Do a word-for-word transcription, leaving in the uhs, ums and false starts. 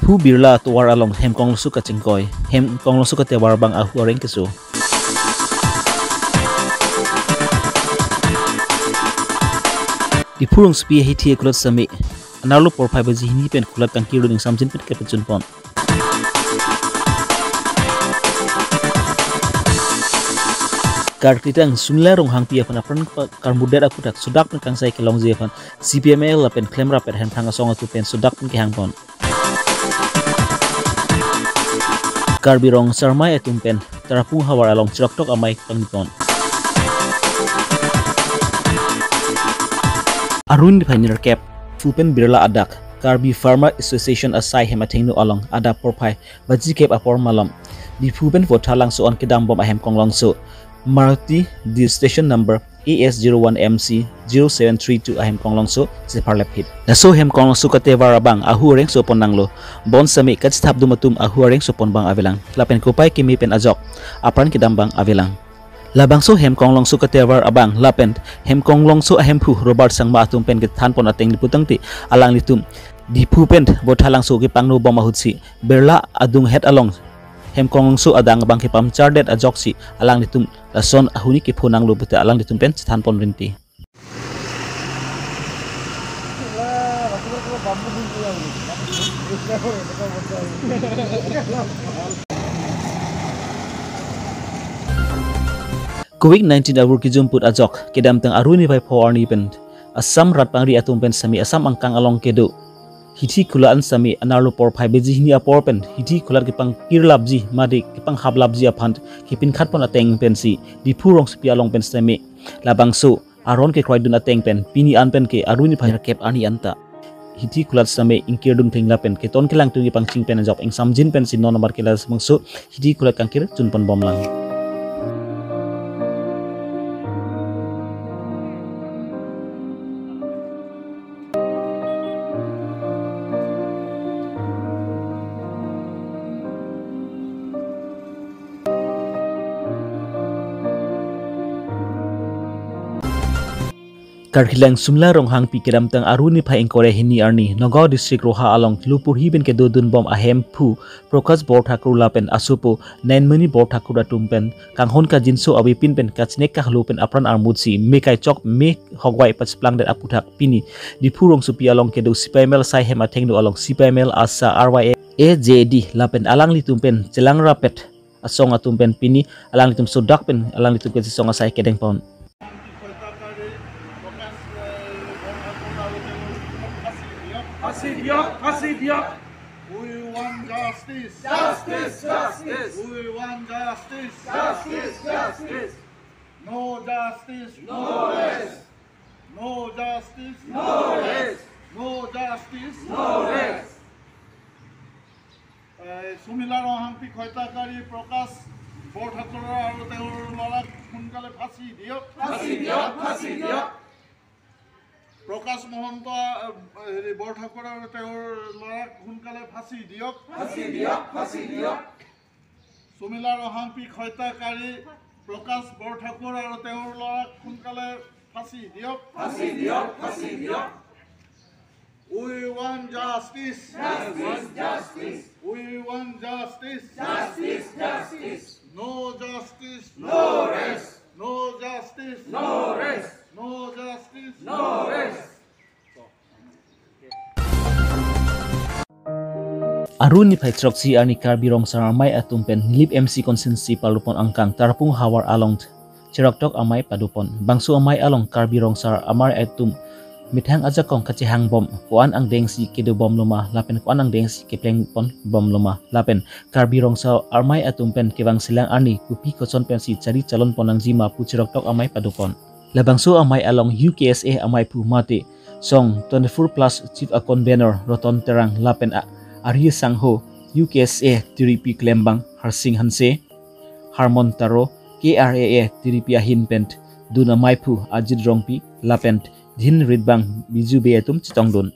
Diphu Birla atovar along Hemkonglongso kachingkoi, Hemkonglongso katovar abang ahu areng keso. Diphu rongsopi ahithi akulat sitame anerlo porphai baji hini pen kulat kangkirdun ingsamjin pen kepachunpon. Karkli tang Sumila Ronghangpi aphan apran pa-, karmudet aputhak sodak pen kangsai kelongji aphan C P M L lapen klemrap pen Hemprang asong atum pen sodak pen kehangpon. Karbi Rong Asar Amei atum pen Tarapung havar along Chiroktok Amei pangnikon. Aruni phai nerkep, Phupen Birla adak, Karbi Farmer Association asai hem athengno along adap porphai baji kep apor malom Diphu pen Vothatlangso an kedambom ahem konglongso Maruti di station number A S zero one M C zero seven three two ahem konglongso cheparlep hit. Laso hem konglongso katovar abang ahu areng sopon nanglo. Bonsitame kachethapdun atum ahu areng sopon abang avelang. Lapen kopai keme pen ajok apran kedam abang avelang. Labangso hem konglongso katovar abang lapen hem konglongso ahemphu Robert Sangma atum pen kethanpon ateng le putangte alanglitum Diphu pen Vothatlangso kepangnobom ahutsi Birla adunghet along hem konglongso adang abang kepamchardet ajoksi alanglitum lason ahuni kepho nanglo pute alanglitum pen chethanpon rinti. Covid nineteen avur kejumput ajok kedamtang aruni phai pho arni pen Assam rat pangri atum pen sitame Assam angkang along kedo hithi kulat an sitame anerlo porphai baji hini apor pen hithi kulat kepangkirlapji mate kepanghaplapji aphan kepinkhatpon ateng pensi Diphu rongsopi along pen sitame labangso aron kekroidun ateng pen pini an pen ke aruni phai nerkep arni anta hithi kulat sitame ingkirdun thengla pen keton kelang atum kepangching pen ajok ingsamjin pensi non nomor kelas mangso hithi kulat kangkir chunponbomlang. Karkli tang Sumila Ronghangpi kedamtang aruni phai ingkoi ra hini arni Nagaon district Roha along lupurhi pen kedodunbom ahemphu Prakash Borthakur lapen asopo Nainmoni Borthakur atum pen kanghon kangjinso avepin pen kachinek kahalo pen apran armutsi me kaichok me hogwai pacheplangdet aputhak pini Diphu rongsopi along kedo C P I M L asai hem athengno along C P I M L, ASA, R Y A, A J D lapen alanglitum pen chelangrapet asong atum pen pini alanglitum sodak pen alanglitum kachesong asai kedengpon. ফাঁচি দিয়ক, ফাঁচি দিয়ক। We want justice. Justice, justice. We want justice. Justice, justice. No justice. No rest. No justice. No rest. No justice. No rest. এই সুমিলা ৰংহাংপীক হত্যাকাৰী প্ৰকাশ বৰঠাকুৰৰ আৰু তেওঁৰ ল'ৰাক সোনকালে ফাঁচী দিয়ক। ফাঁচী দিয়ক, ফাঁচী দিয়ক। প্ৰকাশ মহন্ত, এ, হেৰি, বৰঠাকুৰ আৰু তেওঁৰ ল'ৰাক সোনকালে ফাঁচী দিয়ক। ফাঁচী দিয়ক, ফাঁচী দিয়ক। সুমিলা ৰংহাংপীক হত্যাকাৰী প্ৰকাশ বৰঠাকুৰ আৰু তেওঁৰ ল'ৰাক সোনকালে ফাঁচী দিয়ক। ফাঁচী দিয়ক, ফাঁচী দিয়ক। We want justice. Justice, justice. We want justice. Justice, justice. No justice. No rest. No justice. No rest. No justice. No rest. Aruni phai throksi arni Karbi Rong Asar Amei atum pen Nilip M C constituency palupon angkang Tarapung havar along Chiroktok Amei padopon. Bangso amei along Karbi Rong Asar Amei atum methang ajakong kachehangbom, ko-an angdengsi kedobomloma lapen ko-an angdengsi keplengponbomloma lapen Karbi Rong Asar Amei atum pen kevangsilang arni kopi koson pensi chari chalonpon nangjima pu Chiroktok Amei padopon. Labangso amei along U K S A ameiphu mate song twenty-four plus chief a convenor Roton Terang lapen a-, ari sangho U K S A tiripi klembang Harsing Hanse, Harmon Taro, K R A A tiripi ahin pen dun ameiphu Ajit Rongpi lapen dhin ritbang Biju Bey atum chetongdun.